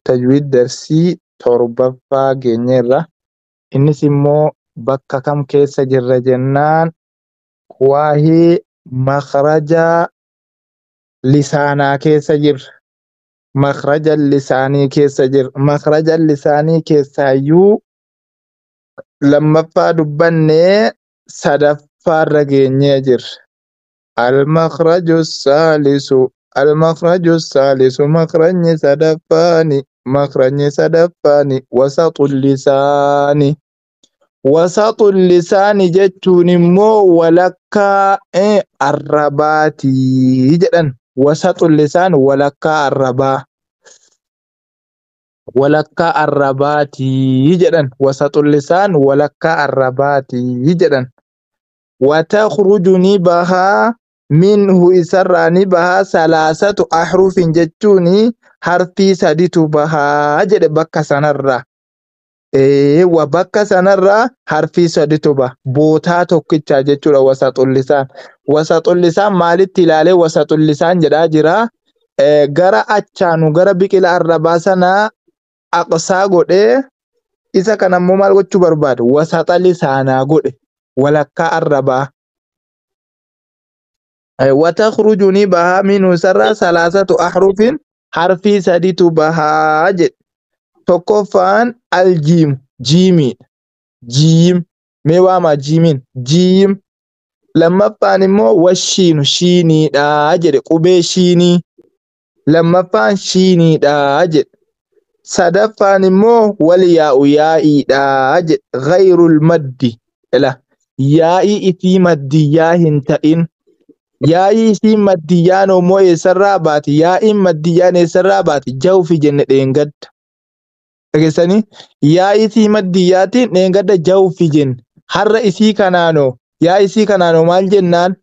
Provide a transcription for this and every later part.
Tajwiid darsii 7ffaa geenyeerra. Innis immoo bakka kam keessa jirra jennaan waa'ee makhraja lisaanaa keessa jirra. Makhraja lisaanii keessa jirra. Makhraja lisaanii keessaayyuu lammaffaa dubbannee sadaffaarra geenyee jirra. Al-makhraju saalisu al-makhraju saalisu makhrajni sadaffaani makhrajni sadaffaani wasaxul lisaani. Wasaxul lisaani jechuun immoo walakkaa arrabaatii jedhan. Wasaxul lisaan walakkaa arrabaa. Walakkaa arrabaatii jedhan. Wasaxul lisaan walakkaa arrabaatii jedhan. Watakhruju ni bahaa minhu isarraa ni bahaa salaasatu ahrufin jechuun harfii saditu bahaa jedhe bakka sanarraa. Eewwa bakka sanarraa harfii saditu baha. Bootaa tokkichaa jechuudha wasaxul lisaan. Wasaxul lisaan maalitti ilaalee wasaxul lisaan jedhaa jira. Gara achaanu gara biqila arrabaa sanaa aqsaa godhee isa kana immoo maal gochuu barbaada? Wasaxa lisaanaa godhe walakkaa arrabaa. Watakhruju ni bahaa minhu isarraa salaasatu ahrufin harfii saditu bahaa jedhe. Tokkoffaan aljiim jiimiidha. Jiim mee waamaa jiimiin jiim. Lammaffaan immoo washiinu shiiniidha jedhe qubee shiinii. Lammaffaan shiiniidha jedhe. Sadaffaan immoo wal yaa'u yaa'iidha jedhe. Ghayrul maddi ila yaa'ii isii maddiyyaa hin ta'in. Yaa'ii isii maddiyyaan immoo eessarraa baati? Yaa'iin maddiyyaan eessarraa baati? Jawfi jenne dheengadda. Dhageessanii yaa'ii isii maddiyyaatiin dheengadda jawfi jenne. Har'a isii kanaanoo yaa'ii isii kanaanoo maal jennaan?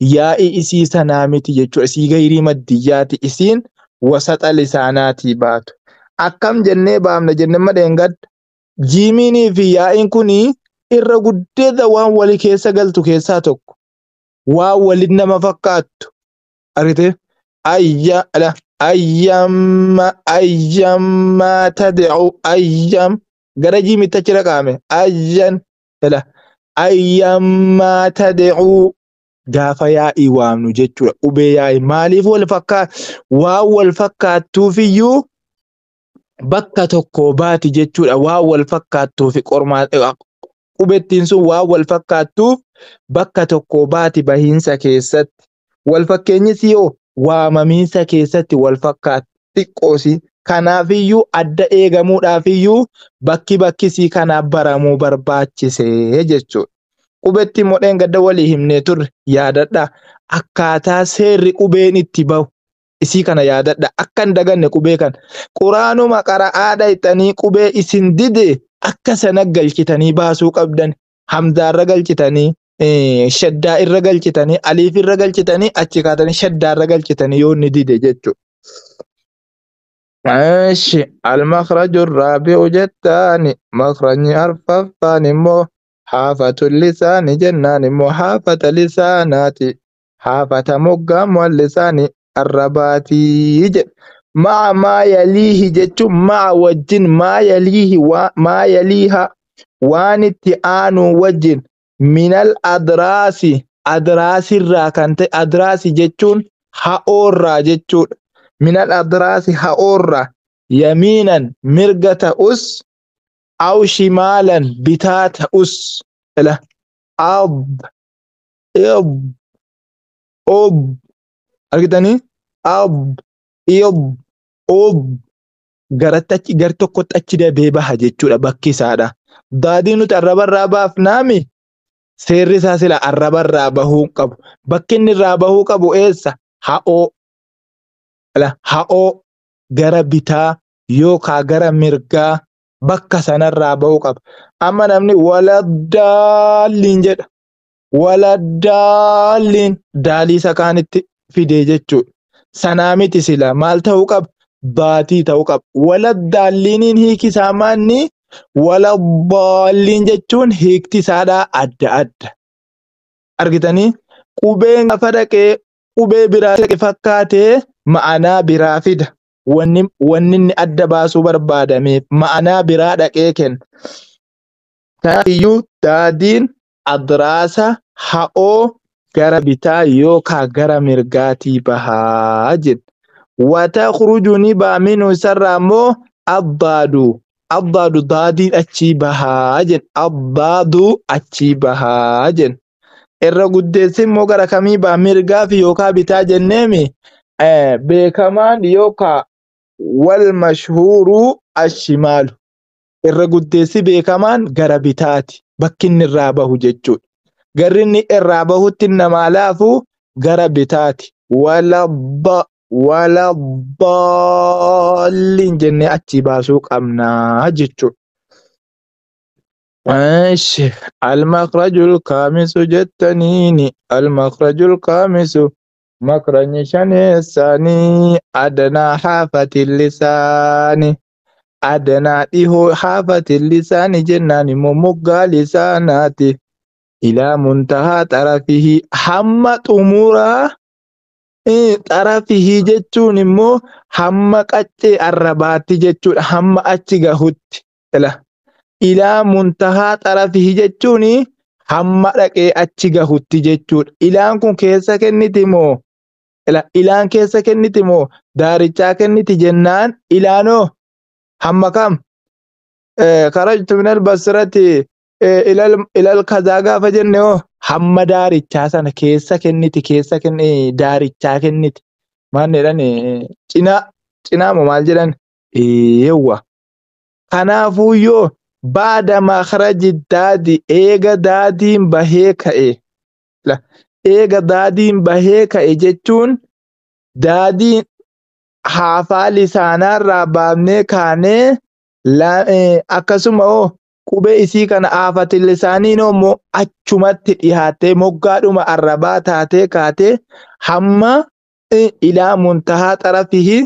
Yaa'ii isii sanaa miti jechuudha. Isii gayrii maddiyyaati. Isiin wasaxa lisaanaatii baatu. Akkam jennee baafna jenne amma dheengadda. Jiimiinii fi yaa'iin kunii irra guddeessa waan walii keessa galtu keessaa tokko. Waan waliin nama fakkaattu. Argitee? Ayya ala ayyamma ayyamma tad'u ayyam gara jiimitti achi dhaqaame ayyan ala ayyamma tad'u gaafa yaa'ii waamnu jechuudha. Qubee yaa'ii maaliif wal fakkaat waan wal fakkaattuufiyyuu bakka tokkoo baati jechuudha. Waan wal fakkaattuufi qormaa qubettiin sun waan wal fakkaattuuf bakka tokkoo baati bahiinsa keessatti. Wal fakkeenyis yoo waamamiinsa keessatti wal fakkaatti xiqqoosi. Kanaafiyyuu adda eegamuudhaafiyyuu bakki bakkisii kanaaf baramuu barbaachisee jechuudha. Qubetti immoo dheengadda walii himnee turre yaadadhaa. Akkaataa seerri qubeen itti bahu isii kana yaadadha. Akka hin daganne qubee kana. Quraanuma qara'aa dhayxanii qubee isin dide akka sana galchitanii baasuu qabdan. Hamzaarra galchitanii, shaddaa irra galchitanii, aliif irra galchitanii, achi kaatanii shaddaarra galchitanii yoo inni dide jechuudha. Eeshi al-makhraju raabi'u jettaani makhrajni arfaffaan immoo haafatu lisaani jennaan immoo haafata lisaanaati haafata moggaa lisaani arrabaatii jedhe. Ma'a maa yaliihi jechuun ma'a wajjin maa yaliihi maa yaliiha waan itti aanu wajjin minal adraasi adraasirraa kan ta'e adraasi jechuun ha'oorraa jechuudha. Minal adraasi ha'oorraa yamiinan mirga ta'us aw shimaalan bitaa ta'us ila ab ib ob argitanii ab ib ob garatti achi gar tokkotti achi dabee baha jechuudha bakki isaadha. Daadii nuti arrabarraa baafnaami seerri isaa sila arrabarraa bahuu qabu. Bakki inni irraa bahuu qabu eessa? Ha'oo. Ha'oo gara bitaa yookaan gara mirgaa bakka sanarraa bahuu qaba. Amma namni waladdaaliin jedha. Waladdaaliin daalii isa kaanitti fide jechuudha. Sanaa miti sila maal ta'uu qaba? Baatii ta'uu qaba. Waladdaaliiniin hiiki isaa maanni? Waladdaaliin jechuun hiikti isaadhaa adda adda. Argitanii qubeen gaafa dhaqee qubee biraa dhaqe fakkaatee ma'anaa biraa fida. Wanni inni adda baasuu barbaadameef ma'anaa biraa dhaqee kenna. Kanaafiyyuu daadiin adraasa ha'oo gara bitaa yookaan gara mirgaatii bahaa jedha. Watakhruju ni baha minhu isarraa immoo addaadu. Addaadu daadiin achii bahaa jedha. Addaadu achii bahaa jedha. Irra guddeessi immoo gara kamii baha mirgaa fi yookaan bitaa jenneemi beekamaan yookaan wal mashhuuru ashimaalu. Irra guddeessi beekamaan gara bitaati. Bakki inni irraa bahu jechuudha. Garri inni irraa bahutti namaa laafu gara bitaati. Wala daalliin jennee achii baasuu qabnaa jechuudha. Eeshi al-makhrajul kaamisu jettaniini al-makhrajul kaamisu makrajni shaneessaanii adanaa haafatil lisaani. Adanaa dhihoo haafatil lisaani jennaan immoo moggaa lisaanaati. Ilaa muntahaa xarafihi hamma xumuraa xarafihii jechuun immoo hamma qaccee arrabaatti jechuudha. Hamma achi gahutti. Ilaa muntahaa xarafihii jechuun hamma dhaqee achi gahutti jechuudha. Ilaan kun keessa kenniti moo? Ilaan keessa kenniti moo? Daarichaa kenniti jennaan ilaanoo hamma kam? Kharajtu minal basrati ilal kazaa gaafa jenne hoo hamma daarichaa sana keessa kenniti keessa kenni daarichaa kenniti. Maal jedhan cinaa moo maal jedhan? Eewwa. Kanaafuyyoo baada makhraji daadii eega daadiin bahee ka'e. Eega daadiin bahee ka'e jechuun daadiin haafaa lisaanaarraa baafnee kaanee akkasuma hoo qubee isii kana aafati lisaaniin immoo achumatti dhihaattee moggaadhuma arrabaa taatee kaatee hamma ilaa muntahaa xarafihi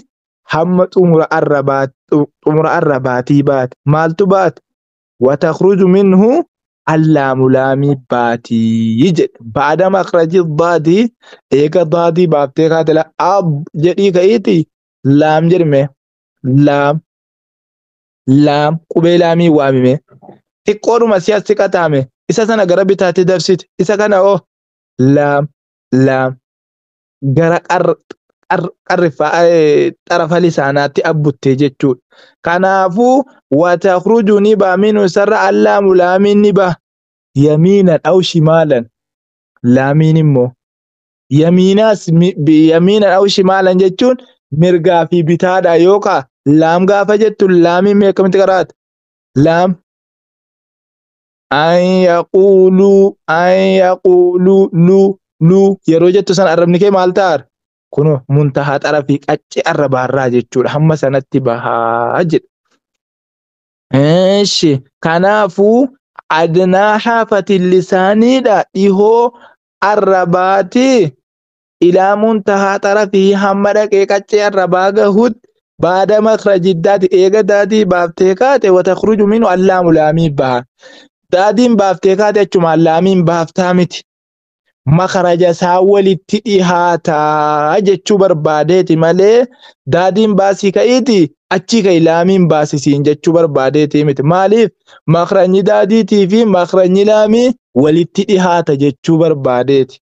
hamma xumura arrabaatii baate. Maaltu baate? Watakhruju minhu allaamu laamii baatii jedhe. Baada makhraji daadii eega daadii baaftee kaate ab jedhii ka'iiti laam jedhime laam. Laam qubee laamii waamime xiqqoodhuma si as siqataame isa sana gara bitaatti dabsite isa kana hoo laam laam gara qarriffaa xarafa lisaanaatti abbuttee jechuudha. Kanaafuu watakhruju ni ba'a minhu isarra allaamu laamiin ni ba'a yamiinan aw shimaalan laamiin immoo yamiinaas yamiinan aw shimaalan jechuun mirgaa fi bitaadha yookaan laam gaafa jettu laamiin meeqamitti qaraata? Laam an yaquuluu lu lu yeroo jettu sana arrabni kee maal ta'a? Kunoo muntahaa xarafii qaccee arrabaarraa jechuudha. Hamma sanatti bahaa jedha. Eeshi kanaafuu adnaa haafatil lisaaniidha dhihoo arrabaati ilaa muntahaa xarafii hamma dhaqee qaccee arrabaa gahutti baada makhraji daadii eega daadii baaftee kaate watakhruju minhu allaamu laamii baha. Daadiin baaftee kaate achumaan laamiin baaftaa miti. Makhraja isaa walitti dhihaataa jechuu barbaadeeti malee daadiin baasii ka'iiti achii ka'i laamiin baasisiin jechuu barbaadeeti miti. Maaliif makhrajni daadiitii fi makhrajni laamii walitti dhihaata jechuu barbaadeeti.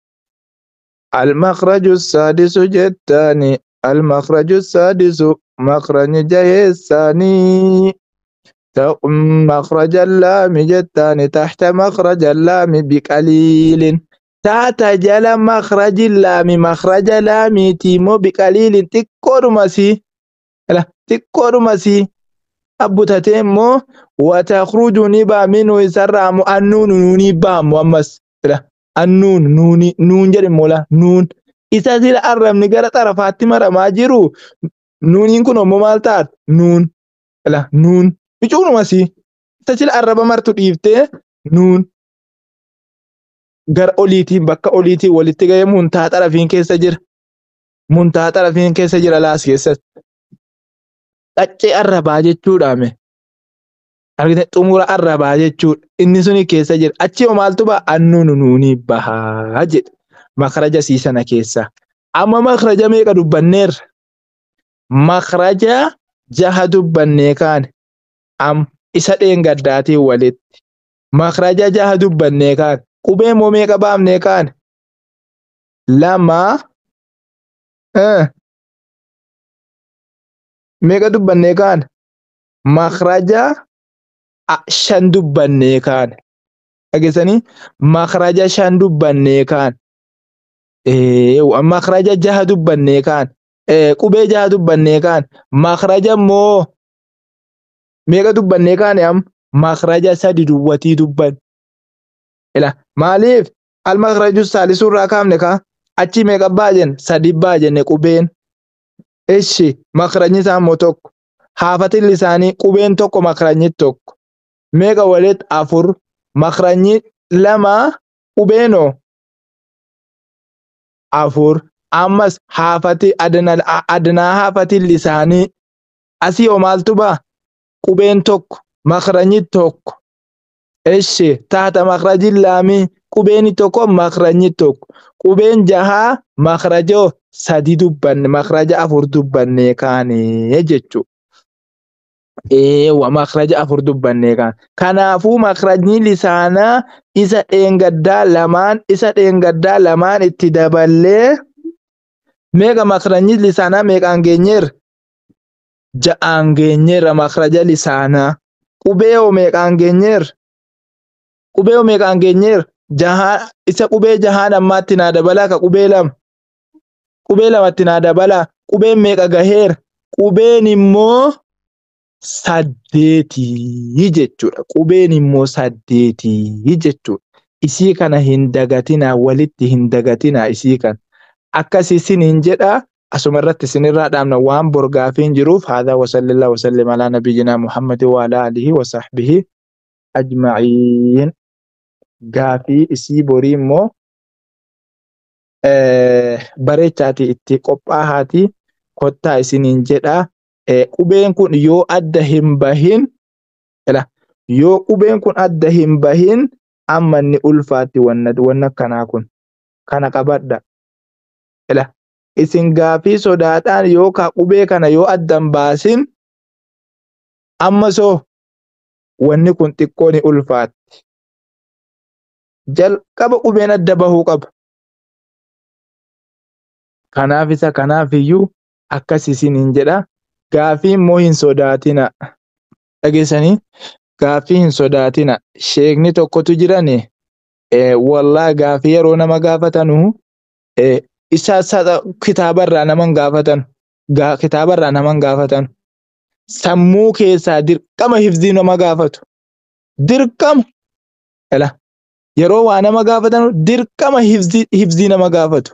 Al-makhraju saadisu jettaani al-makhraju saadisu makhrajni jaheessaanii makhraja laami jettaani taxta makhraja laami biqaliilin. Taata jala makhraji laami makhraja laamiitii immoo biqaliilin xiqqoodhuma sii abbutatee immoo watakhruju ni ba'a minhu isarraa immoo annuunu nuunii ba'a immoo ammas annuun nuunii nuun jedhe immoo nuun isa sila arrabni gara xarafaatti maramaa jiru nuuniin kun immoo maal ta'a nuun nuun bicuunuma sii isa sila arraba martu dhiiftee nuun gara oliitiin bakka oliitiin walitti ga'ee muntahaa xarafiin keessa jira. Muntahaa xarafiin keessa jira laas keessatti. Qaccee arrabaa jechuudhaame. Argite xumura arrabaa jechuudha. Inni suni keessa jira. Achi hoo maaltu ba'a? Annuun nuunii bahaa jedhe. Makhraja sii sana keessa. Amma makhraja meeqa dubbanneerra? Makhraja jaha dubbannee kaane am isa dheengaddaatiin walitti. Makhraja jaha dubbannee kaane. Qubee immoo meeqa baafnee kaane? 2 meeqa dubbannee kaane? Makhraja 5 dubbannee kaane. Dhageessanii? Makhraja 5 dubbannee kaane. Makhraja 6 dubbannee kaane. Qubee 6 dubbannee kaane. Makhraja immoo meeqa dubbannee kaane am? Makhraja 3 duwwatii dubbanne. Ila maaliif al-makhraju saalisuu irraa kaafne kaa? Achi meeqa baa jenne? 3 baa jenne qubeen. Ishi makhrajni isaa immoo 1. Haafatilli isaanii qubeen 1 makhrajni 1. Meeqa walitti? 4. Makhrajni 2 qubeenoo 4. Ammas haafati adnaa haafatilli isaanii asii hoo maaltu baa? Qubeen 1 makhrajni 1. Ishi taata makhraji laamii qubeen 1 makhrajni 1. Qubeen 6 makhrajoo 3 dubbanne makhraja 4 dubbannee kaane jechuudha. Eewa makhraja 4 dubbannee kaane. Kanaafuu makhrajni lisaanaa isa dheengaddaa lamaan isa dheengaddaa lamaan itti daballee meeqa makhrajni lisaanaa meeqaan geenyeerra? 6 geenyeerra makhraja lisaanaa. Qubee hoo meeqaan geenyeerra? Qubee hoo meeqaan geenyeerra? 6 isa qubee 6 ammaatti naa dabalaa ka qubee 2. Qubee 2tti naa dabalaa. Qubeen meeqa gaheera? Qubeen immoo 8 jechuudha. Qubeen immoo 8 jechuudha. Isii kana hin dagatinaa, walitti hin dagatinaa isii kana. Akkas isiniin jedha. Asuma irratti isinirraa dhaabna waan bor gaafiin jiruuf. Haadha wa sallallahu wa sallim alaa nabiyyinaa Muhammad wa alaa alihi wa sahbihi ajma'iin. Gaafii isii borii immoo bareechaatii itti qophaa'aatii kottaa isiniin jedha. Qubeen kun yoo adda hin bahin, yoo qubeen kun adda hin bahin amma inni ulfaatti wanna akkanaa kun kana qabadha. Isin gaafii sodaadhaan yookaan qubee kana yoo adda hin baasin amma soo wanni kun xiqqoo ni ulfaatti. Jalqaba qubeen adda bahuu qaba. Kanaaf isa kanaaf iyyuu akkas isiniin jedha. Gaafii immoo hin sodaatina. Dhageessanii? Gaafii hin sodaatina. Sheekni tokkotu jirani. Wallaahi gaafii yeroo nama gaafatanu isa kitaabarraa nama hin gaafatan. Kitaabarraa nama hin gaafatan. Sammuu keessaa dirqama hifzii nama gaafatu. Dirqama. Yeroo waa nama gaafatanu dirqama hifzii nama gaafatu.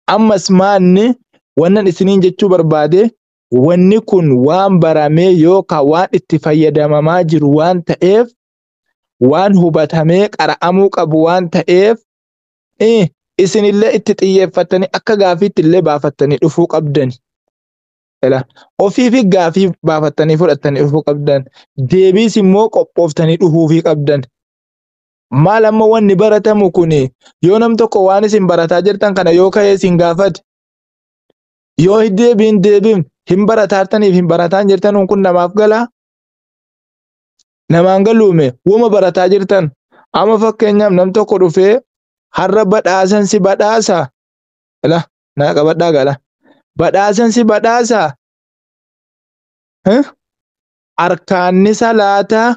Ammas maanni wannan isiniin jechuu barbaade wanni kun waan baramee yookaan waan itti fayyadamamaa jiru waan ta'eef waan hubatamee qara'amuu qabu waan ta'eef isinillee itti xiyyeeffattanii akka gaafiitti illee baafattanii dhufuu qabdani. Ofiifi gaafii baafattanii fudhattanii dhufuu qabdan. Deebiis immoo qophooftanii dhufuufii qabdan. Maal amma wanni baratamu kuni yoo nam tokko waan isin barataa jirtan kana yoo ka'ee isin gaafate yoo deebiin deebiin hin barataartaniif hin barataan jirtan kun namaaf galaa? Namaan galuume wama barataa jirtan. Amma fakkeenyaaf nam tokko dhufee har'a badhaasan si badhaasa. Naa qabadhaa gala. Badhaasan si badhaasa. Arkaanni salaataa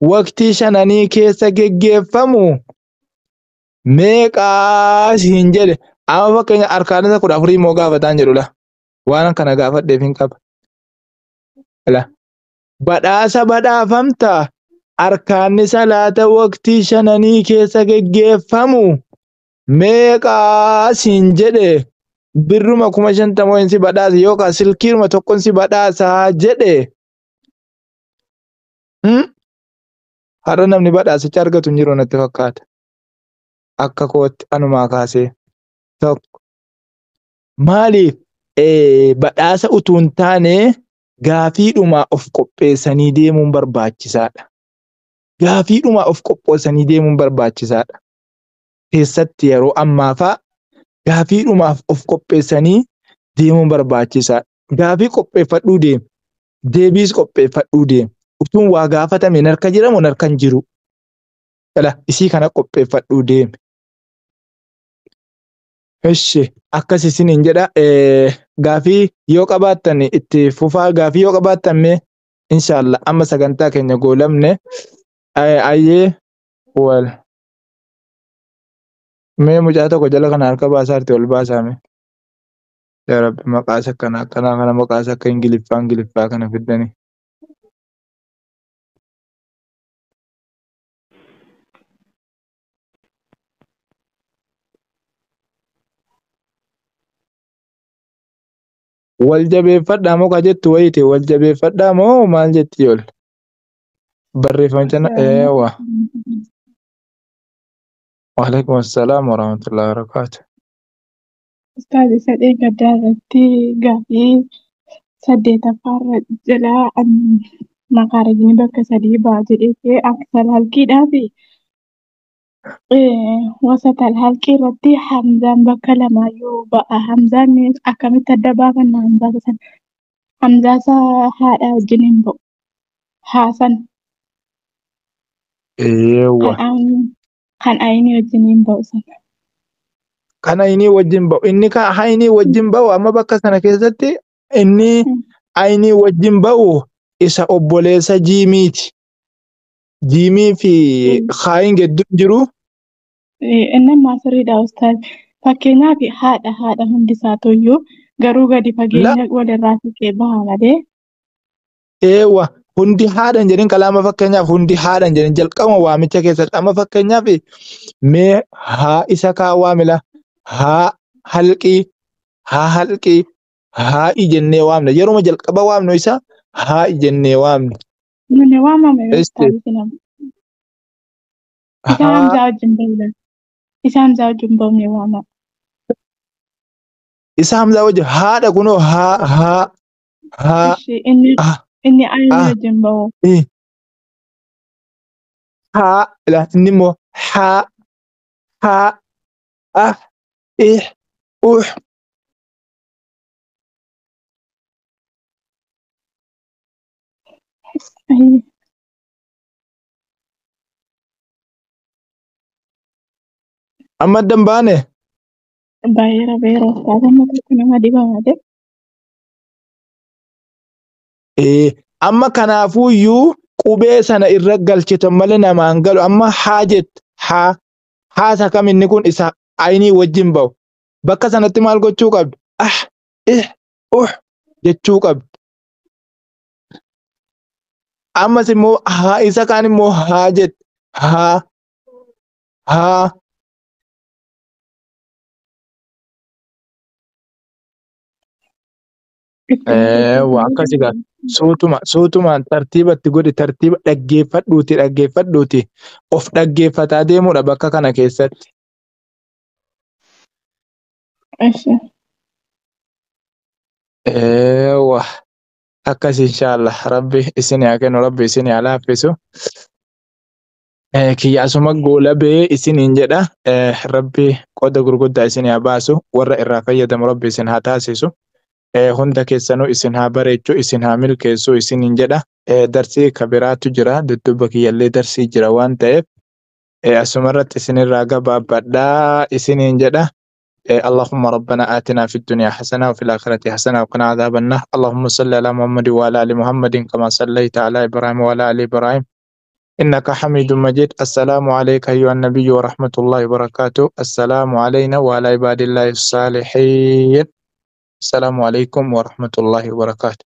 waqtii 5 keessa geggeeffamu meeqaa siin jedhe. Amma fakkeenya arkaanni isa 14 immoo gaafataan jedhula. Waan kana gaafadheef hin qaba. Badhaasa badhaafamta arkaanni salaata waqtii 5 keessa geggeeffamu meeqaa siin jedhe. Birruma 50,000 si badhaasa yookaan silkiiruma 1 si badhaasa jedhe. Har'a namni badhaasicha argatu hin jiru natti fakkaata. Akka kootti anumaa kaasee. Tokko. Maaliif badhaasa utuu hin taane gaafiidhumaa of qopheessanii deemuun barbaachisaadha. Gaafiidhumaa of qopheessanii deemuun barbaachisaadha. Keessatti yeroo ammaa fa'a gaafiidhumaaf of qopheessanii deemuun barbaachisaadha. Gaafii qopheeffadhuu deemi. Deebiis qopheeffadhuu deemi. Utuun waa gaafatame narka jira moo narka hin jiru? Dhala isii kana qopheeffadhuu deemi. Eshi akkas isiniin jedha. Gaafii yoo qabaattan itti fufaa, gaafii yoo qabaattan mee inshallah amma sagantaa keenya goolamne. Ayyee wal mee mucaa tokko jala kana harka baasaarti ol baasaame. Yaa Rabbi maqaas akkana akkanaa kana maqaas akka Ingiliffaa Ingiliffaa kana fiddanii. Wal jabeeffadhaa moo ka jettu wayiiti wal jabeeffadhaa moo maal jetti ol barreeffamicha eewa. Waalaikum assalaam warahmatullahi wabarakaatu. Ustaaz isa gaddaa irratti gaafii saddeetaffaarra jalaa makaarajni bakka sadii ba'a jedhee aksal halqiidhaa fi wasatal halqii irratti hamzaan bakka lamaayyuu ba'a. Hamzaan akkamitti adda baafanna hamzaa sana? Hamzaa isaa haadha wajjin hin ba'u. Haasan Eewa. kan ayinii wajjin hin ba'u sana. Kan ayinii wajjin ba'u. Inni kan ayinii wajjin ba'u amma bakka sana keessatti inni ayinii wajjin ba'u isa obboleessa jiimiiti. Jiimii fi kaayin gidduu jiru. Inni ammaa sirriidha ustaaz. Fakkeenyaaf haadha haadha hundi isaatuyyuu garuu gadi fageenya walirraa siqee baha malee. Eewa hundi haadha hin jedhin kalaama fakkeenyaaf hundi haadha hin jedhin jalqaba waamicha keessatti amma fakkeenyaaf mee haa isa kaa waamila haa halqii haa halqii haa jennee waamna yeroo jalqaba waamnu isa haa jennee waamna. Nuni waamame ustaaz nama. Isa hamzaa wajjin ba'uudha. Isa hamzaa wajjin ba'uun waamama. Isa hamzaa wajjin haadha kunoo haa haa haa. Inni ayinii wajjin ba'u. Haa inni immoo haa haa ah ih uh. Amma adda hin baane? Baay'eera baay'eera ustaaz amma tokko nama dhiba malee. Amma kanaafuyyuu qubee sana irra galchitan malee namaan galu amma haa jettu haa haasa kam inni kun isa ayinii wajjin ba'u bakka sanatti maal gochuu qabdu ah ih uh jechuu qabdu. Ammas immoo haa isa kaan immoo haa jettu haa haa. Waa akkasii gaa suutuma suutumaan tartiibatti godhi tartiiba dhaggeeffadhuuti dhaggeeffadhuuti of dhaggeeffataa deemuudha bakka kana keessatti. Eewwa akkas inshaallah rabbi isin haa kennu rabbi isin haa laaffisu. Kiyya asuma goolabee isiniin jedha rabbi qooda gurguddaa isin haa baasu warra irraa fayyadamu rabbi isin haa taasisu. Hunda keessanuu isin haa bareechu isin haa milkeessu isiniin jedha. Darsii kabiraatu jira dudduuba kiyyallee darsii jira waan ta'eef asumarratti isinirraa gabaabbadhaa isiniin jedha. اللهم ربنا آتنا في الدنيا حسنة وفي الآخرة حسنة وقنا عذاب النار. اللهم صل على محمد وعلى آل محمد كما صليت على إبراهيم وعلى آل إبراهيم إنك حميد مجيد. السلام عليك أيها النبي ورحمة الله وبركاته. السلام علينا وعلى عباد الله الصالحين. السلام عليكم ورحمة الله وبركاته.